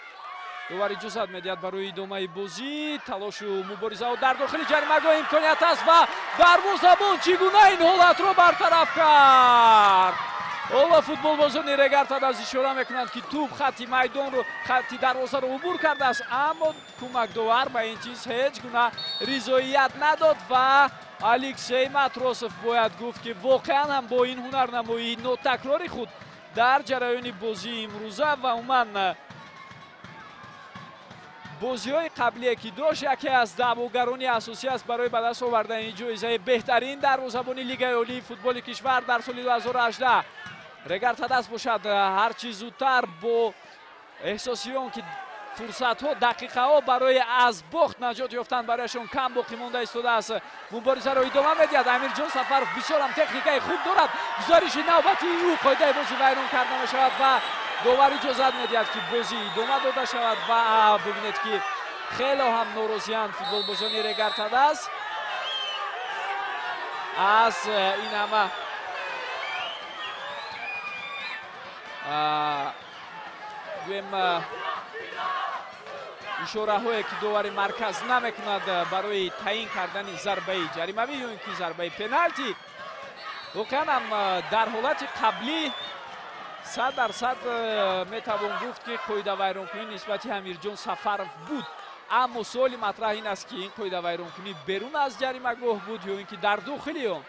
Довар иҷозат медиҳад барои идомаи бозӣ. Талошу муборизаҳо дар дохили ҷаримагоҳ, имконият аст ва дарвозабон чӣ гуна ин ҳолатро бартараф кард. Ҳоло футболбозони Регар Тадаз ишора мекунанд, ки тӯб хатти майдонро, хатти дарвозаро убур кардааст, аммо кӯмакдовар ба ин чиз ҳеҷ гуна ризоият надод ва Алексей Матросов бояд гуфт, ки воқеан ҳам бо ин ҳунарнамоии нотакрори худ дар ҷараёни бозии имрӯза ва умуман бозиҳои қаблие ки дошт, яке аз даъвогарони асосӣ аст барои ба даст овардани ҷоизаи беҳтарин дарвозабони Лигаи олии футболи кишвар дар соли 2018. Регар Тадаз бошад ҳарчи зудтар бо эҳсоси он ки фурсатҳо, дақиқаҳо барои аз бохт наҷот ёфтан барояшон кам боқӣ монда истодааст, муборизаро идома медиҳад. Амирҷон Сафаров бисёр ҳам техникаи хуб дорад. Гузариши навбатии ӯ, қоидаи бозӣ вайрон карда мешавад ва Довар иҷозат медиҳад, ки бозӣ идома дода шавад ва бибинед, ки хело ҳам норозианд футболбозони Регар ТадАЗ аз ин ҳама гӯем ишораҳое, ки довари марказ намекунад барои таъин кардани зарбаи ҷаримавӣ ё ин ки зарбаи пеналти. Воқеан ҳам дар ҳолати қаблӣ 100% метавон гуфт, ки қоидавайронкунӣ нисбати Амирҷон Сафаров буд. Аммо суоли матраҳ ин аст, ки ин қоидавайронкунӣ берун аз ҷаримагоҳ буд ё ин ки дар дохили он.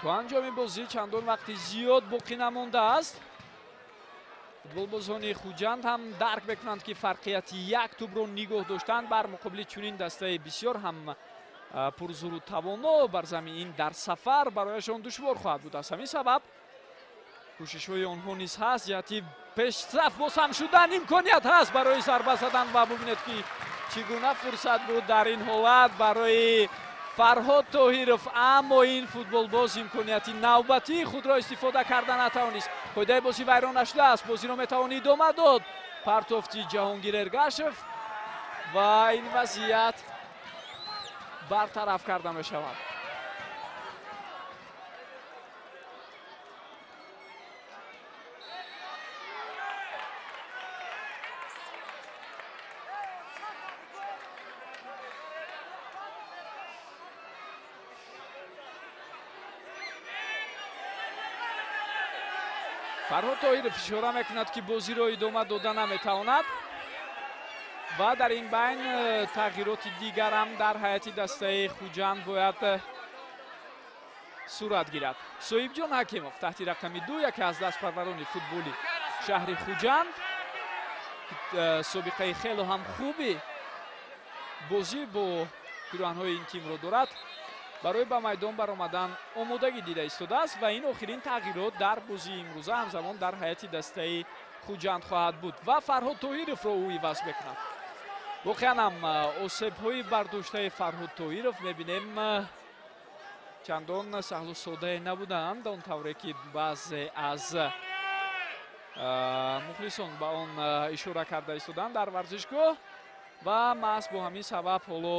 То анҷоми бозӣ чандон вақти зиёд боқӣ намондааст. Футболбозони Хуҷанд ҳам дарк мекунанд, ки фарқияти як тӯбро нигоҳ доштан бар муқобили чунин дастаи бисёр ҳам пурзуру тавоно бар замин ин дар сафар барояшон душвор хоҳад буд. Аз ҳамин сабаб кӯшишҳои онҳо низ ҳаст ҷиҳати пешсаф боз ҳам шудан. Имконият ҳаст барои зарба задан ва бубинед, ки чӣ гуна фурсат буд дар ин ҳолат барои Фарҳод Тоҳиров, аммо ин футболбоз имконияти навбатии худро истифода карда натавонист. Қоидаи бозӣ вайрон нашудааст, бозиро метавон идома дод. Партофти Ҷаҳонгир Эргашев ва ин вазъият бартараф карда мешавад. Фарҳод Тоҳиров ишора мекунад, ки бозиро идома дода наметавонад ва дар ин байн тағйироти дигарам дар ҳайати дастаи Хуҷанд бояд сурат гирад. Соҳибҷон Ҳакимов таҳти рақами 2, яке аз дастпарварони футболи шаҳри Хуҷанд, собиқаи хело ҳам хуби бозӣ бо пироҳанҳои ин тимро дорад, барои ба майдон баромадан омодагӣ дида истодааст ва ин охирин тағйирот дар бозии имрӯза ҳамзамон дар ҳайати дастаи Хуҷанд хоҳад буд ва Фарҳод Тоҳировро ӯ иваз мекунад. Воқеан ҳам осебҳои бардоштаи Фарҳод Тоҳиров мебинем чандон саҳлу содае набуданд, он тавре ки баъзе аз мухлисон ба он ишора карда истоданд дар варзишгоҳ ва маҳз бо ҳамин сабаб ҳоло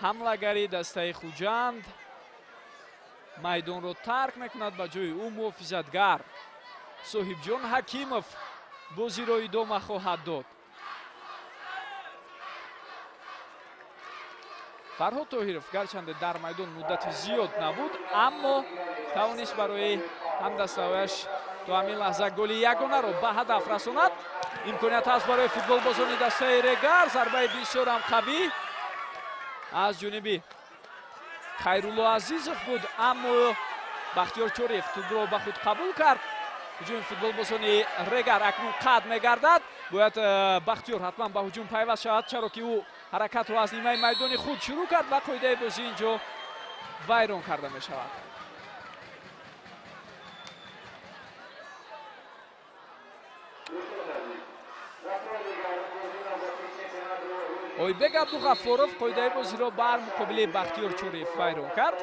ҳамлагари дастаи Хуҷанд майдонро тарк мекунад. Ба ҷои ӯ муҳофизатгар Соҳибҷон Ҳакимов бозиро идома хоҳад дод. Фарҳод Тоҳиров гарчанде дар майдон муддати зиёд набуд, аммо тавонист барои ҳамдастаҳояш то ҳамин лаҳза голи ягонаро ба ҳадаф расонад. Имконият ҳаст барои футболбозони дастаи Регар. Зарбаи бисёр ҳам қавӣ аз ҷониби Хайрулло Азизов буд, аммо Бахтиёр Чориев тӯбро ба худ қабул кард. Ҳуҷуми футболбозони Регар акнун қатъ мегардад. Бояд Бахтиёр ҳатман ба ҳуҷум пайваст шавад, чаро ки ӯ ҳаракатро аз нимаи майдони худ шурӯъ кард ва қоидаи бозӣ ин ҷо вайрон карда мешавад. Ойбек Абдуғаффоров қоидаи бозиро бар муқобили Бахтиёр Чориев вайрон кард.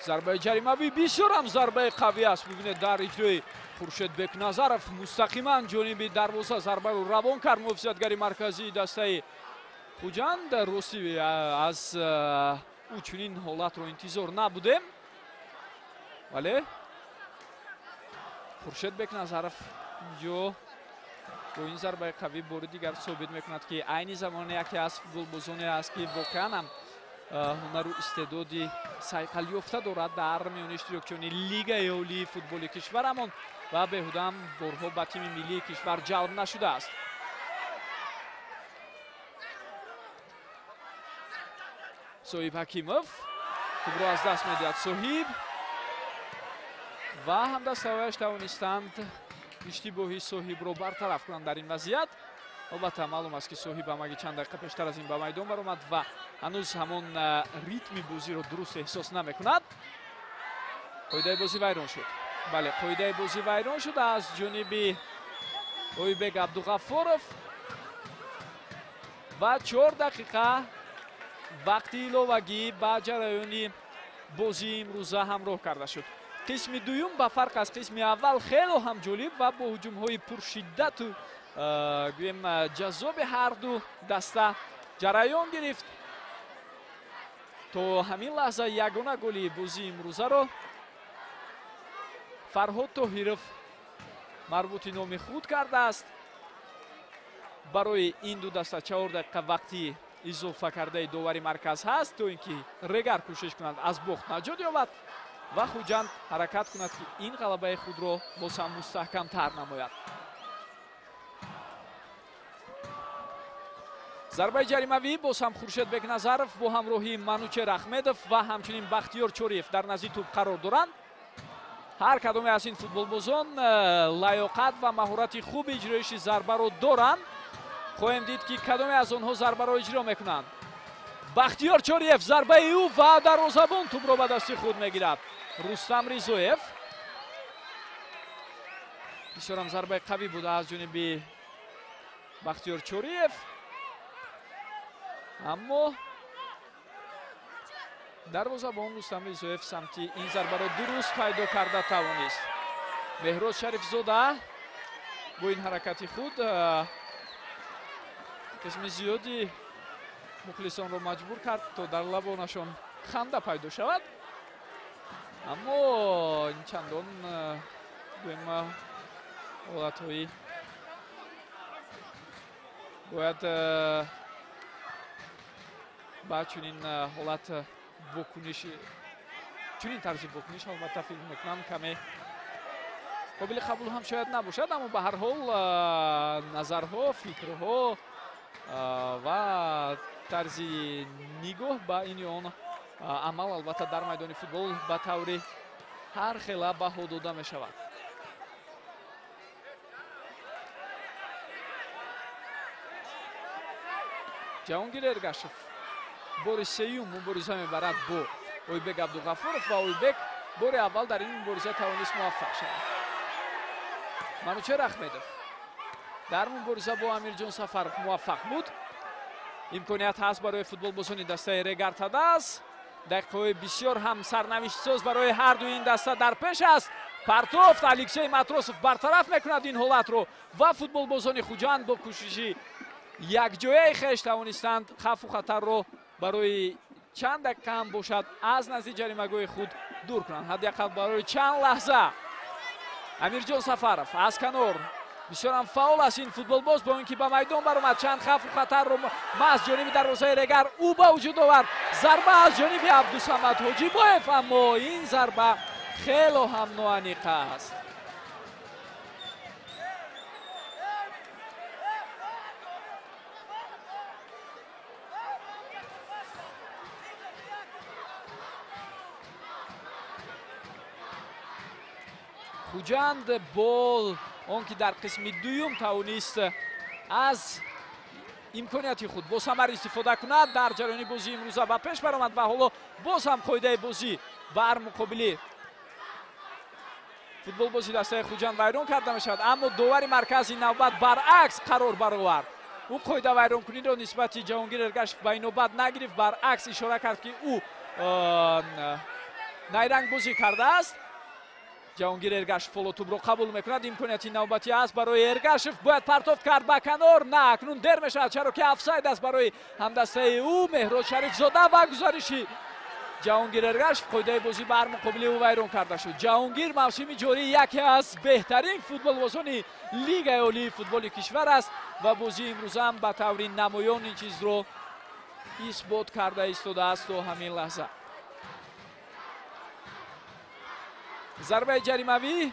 Зарбаи ҷаримавӣ бисёр ҳам зарбаи қавӣ аст. Бибинед, дар иҷрои Хуршед Бекназаров мустақиман ҷониби дарвоза зарбаро равон кард муҳофизатгари марказии дастаи Хуҷанд. Ростӣ аз ӯ чунин ҳолатро интизор набудем, вале Хуршед Бекназаров инҷо бо ин зарбаи қавӣ бори дигар собит мекунад, ки айни замон яке аз футболбозоне аст, ки воқеан ҳам ҳунару истеъдоди сайқалёфта дорад дар миёни иштирокчиёни Лигаи олии футболи кишварамон ва беҳудаам борҳо ба тими миллии кишвар ҷалб нашудааст. Соҳиб Ҳакимов тӯбро аз даст медиҳад Соҳиб ва ҳамдастаҳояш тавонистанд иштибоҳи Соҳибро бартараф кунанд дар ин вазъият. Албатта маълум аст, ки Соҳиб ҳамагӣ чанд дақиқа пештар аз ин ба майдон баромад ва ҳанӯз ҳамон ритми бозиро дуруст эҳсос намекунад. Қоидаи бозӣ вайрон шуд. Бале, қоидаи бозӣ вайрон шуд аз ҷониби Ойбек Абдуғаффоров ва 4 дақиқа вақти иловагӣ ба ҷараёни бозии имрӯза ҳамроҳ карда шуд. Қисми дуюм ба фарқ аз қисми аввал хело ҳам ҷолиб ва бо ҳуҷумҳои пуршиддату гӯем ҷаззоби ҳарду даста ҷараён гирифт. То ҳамин лаҳза ягона голи бозии имрӯзаро Фарҳод Тоҳиров марбути номи худ кардааст. Барои ин ду даста 4 дақиқа вақти изофа кардаи довари марказ ҳаст, то ин ки Регар кӯшиш кунад аз бохт наҷот ёбад ва Хуҷанд ҳаракат кунад, ки ин ғалабаи худро боз ҳам мустаҳкамтар намояд. Зарбаи ҷаримавӣ боз ҳам Хуршед Бекназаров бо ҳамроҳии Манучер Ахмедов ва ҳамчунин Бахтиёр Чориев дар назди тӯб қарор доранд. Ҳар кадоме аз ин футболбозон лаёқат ва маҳорати хуби иҷроиши зарбаро доранд. Хоҳем дид, ки кадоме аз онҳо зарбаро иҷро мекунанд. Бахтиёр Чориев зарбаи ӯ ва дарвозабон тӯбро ба дасти худ мегирад. Рустам Ризоев бисёрам зарбаи қавӣ буда аз ҷониби Бахтиёр Чориев, аммо дарвозабон Рустам Ризоев самти ин зарбаро дуруст пайдо карда тавонист. Меҳроз Шарифзода бо ин ҳаракати худ қисми зиёди мухлисонро маҷбур кард, то дар лабонашон ханда пайдо шавад, аммо ин чандон гӯем ҳолатҳои бояд ба чунин ҳолат вокуниш, чунин тарзи вокуниш албатта фикр мекунам каме қобили қабул ҳам шояд набошад, аммо ба ҳар ҳол назарҳо, фикрҳо ва тарзи нигоҳ ба ин ё он амал албатта дар майдони футбол ба таври ҳар хела баҳо дода мешавад. Ҷаҳонгир Эргашев бори сеюм мубориза мебарад бо Ойбек Абдуғаффоров ва Ойбек бори аввал дар ин мубориза тавонист муваффақ шавад. Манучер Ахмедов дар мубориза бо Амирҷон Сафаров муваффақ буд. Имконият ҳаст барои футболбозони дастаи Регар Тадаз. Дақиқаҳои бисёр ҳам сарнавиштсоз барои ҳарду ин даста дар пеш аст. Партофт Алексей Матросов бартараф мекунад ин ҳолатро ва футболбозони Хуҷанд бо кӯшиши якҷояи хеш тавонистанд хавфу хатарро барои чанд дақиқа ҳам бошад аз назди ҷаримагоҳи худ дур кунанд, ҳадди ақал барои чанд лаҳза. Амирҷон Сафаров аз канор бисёрам фаъол аст ин футболбоз, бо ин ки ба майдон баромад чанд хавфу хатарро маҳз ҷониби дарвозаи Регар ӯ ба вуҷуд овард. Зарба аз ҷониби Абдусамад Ҳоҷибоев, аммо ин зарба хело ҳам ноаниқ аст. Хуҷанд бо он ки дар қисми дуюм тавонист аз имконияти худ бо самар истифода кунад, дар ҷараёни бозии имрӯза ба пеш баромад ва ҳоло боз ҳам қоидаи бозӣ бар муқобили футболбози дастаи Хуҷанд вайрон карда мешавад, аммо довари маркази навбат баръакс қарор баровард. Ӯ қоида вайронкуниро нисбати Ҷаҳонгир Эргашев ба инобат нагирифт, баръакс ишора кард, ки ӯ найрангбозӣ кардааст. Ҷаҳонгир Эргашев ҳоло тӯбро қабул мекунад. Имконияти навбатӣ аст барои Эргашев, бояд партофт кард ба канор. На, акнун дер мешавад, чаро ки офсайд аст барои ҳамдастаи ӯ Меҳроз Шарифзода ва гузариши Ҷаҳонгир Эргашев қоидаи бозӣ бар муқобили ӯ вайрон карда шуд. Ҷаҳонгир мавсими ҷорӣ яке аз беҳтарин футболбозони лигаи олии футболи кишвар аст ва бозии имрӯзаам ба таври намоён ин чизро исбот карда истодааст то ҳамин лаҳза. Зарбаи ҷаримавӣ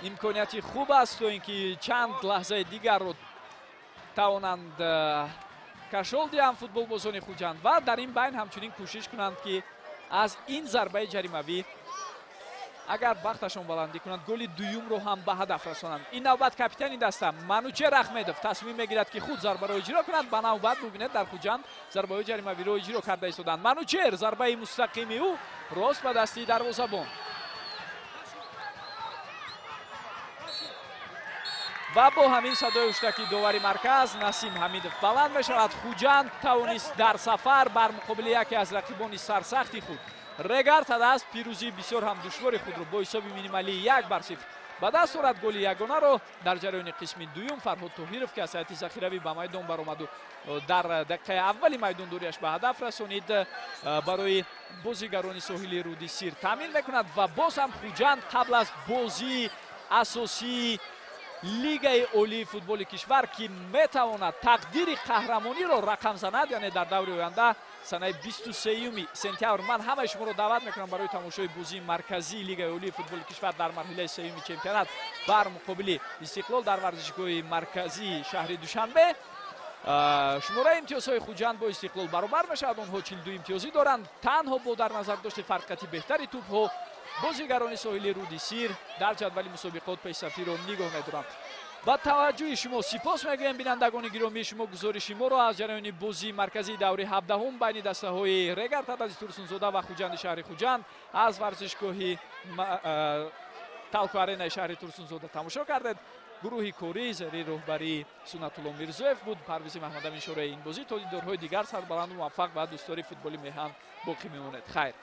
имконияти хуб аст, то ин ки чанд лаҳзаи дигарро тавонанд кашол диҳанд футболбозони Хуҷанд ва дар ин байн ҳамчунин кӯшиш кунанд, ки аз ин зарбаи ҷаримавӣ агар бахташон баландӣ кунанд, голи дуюмро ҳам ба ҳадаф расонанд. Ин навбат капитани даста Манучер Ахмедов тасмим мегирад, ки худ зарбаро иҷро кунад. Ба навбат бубинед, дар Хуҷанд зарбаҳои ҷаримавиро иҷро карда истоданд. Манучер, зарбаи мустақими ӯ рост ба дасти дарвозабон. Ва бо ҳамин садои ҳуштаки довари марказ Насим Ҳамидов баланд мешавад. Хуҷанд тавонист дар сафар бар муқобили яке аз рақибони сарсахти худ Регар ТадАЗ пирӯзии бисёр ҳам душвори худро бо ҳисоби минималии 1-0 ба даст орад. Голи ягонаро дар ҷараёни қисми дуюм Фарҳод Тоҳиров, ки аз ҳайати захиравӣ ба майдон баромаду дар дақиқаи аввали майдондориаш ба ҳадаф расонид, барои бозигарони соҳили руди Сир таъмин мекунад. Ва боз ҳам Хуҷанд қабл аз бозии асосии Лигаи олии футболи кишвар, ки метавонад тақдири қаҳрамониро рақам занад, яъне дар даври оянда санаи 23 сентябр, ман ҳамаи шуморо даъват мекунам барои тамошои бозии марказии Лигаи олии футболи кишвар дар марҳилаи сеюми чемпионат бар муқобили Истиқлол дар варзишгоҳи марказии шаҳри Душанбе. Шумораи имтиёзҳои Хуҷанд бо Истиқлол баробар мешавад. Онҳо 42 имтиёзӣ доранд. Танҳо бо дар назар дошти фарқияти беҳтари тӯбҳо бозигарони соҳили руди Сир дар ҷадвали мусобиқот пешсафиро нигоҳ медоранд. Ба таваҷҷӯҳи шумо сипос мегӯем, бинандагони гиромӣ. Шумо гузориши моро аз ҷараёни бозии марказии даври 17 байни дастаҳои Регар ТадАЗи Турсунзода ва Хуҷанди шаҳри Хуҷанд аз варзишгоҳи Талко Аренаи шаҳри Турсунзода тамошо кардед. Гурӯҳи корӣ зери роҳбарии Сунатулло Мирзоев буд. Парвизи Маҳмадамин шораи ин бозӣ. То дидорҳои дигар сарбаланду муваффақ ва дӯстдори футболи меҳан боқӣ мемонед. Хайр.